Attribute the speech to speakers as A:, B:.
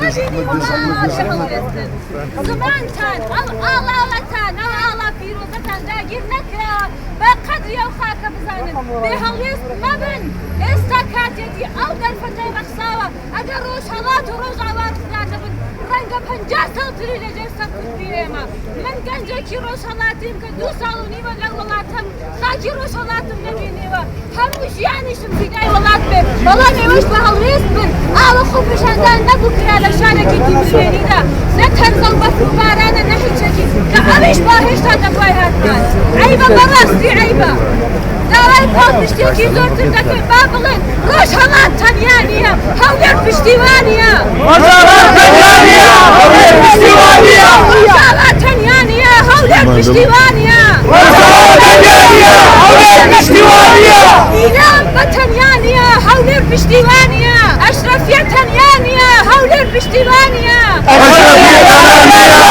A: نەبینی وەڵا بێ هەڵوێستن. زمانتان، ئەو ئاڵاوەتان، ئەو ئاڵا پیرۆزەتان داگیر نەکراوە، با قەدری ئەو خاکە بزانن. بێ هەڵوێست مەبن. ئێستا کاتێتی ئەو دەرفەتەی ڕەخساوە، ئەگەر ڕۆژهەڵات و ڕۆژاوا ڕزگار نەبن، ڕەنگە 50 ساڵ تری لەژێر سەرکوت بی ئێمە. من گەنجێکی ڕۆژهەڵاتیم کە 2 ساڵ و نیوە لە وڵاتم، خاکی ڕۆژهەڵاتم نەبینیوە، هەموو ژیانیشم فیدای وڵات بێ، بەڵام ئێوەش بە هەڵوێست بن. ئاوە خۆپیشاندان نەبوو کرا لە شارێکی 2 ملیۆنیدا، نە تەرزە و بەفر و بارانە نە هیچێکی کە ئەویش با هێشتا دەدوای هاتمان. عەیبە، بەڕاستی عەیبە. داوای پاڵپشتێکی زۆرتر دەکەین، با بڵێن ڕۆژهەڵات تەنیا نییە، هەولێر پشتیوانیە.
B: ڕۆژهەڵات تەنیا نییە، هەولێر پشتیوانیە.
A: ڕۆژاوا تەنیا نییە، هەولێر پشتیوانیە.
B: ڕۆژاوا تەنیا نییە، هەولێر پشتیوانیە.
A: ئیلام بە تەنیا نییە، هەولێر پشتیوانیە. ئەشرەفیە تەنیا نییە، هەولێر پشتیوانیە.
B: ئەشرەفیە تەنیا نییە.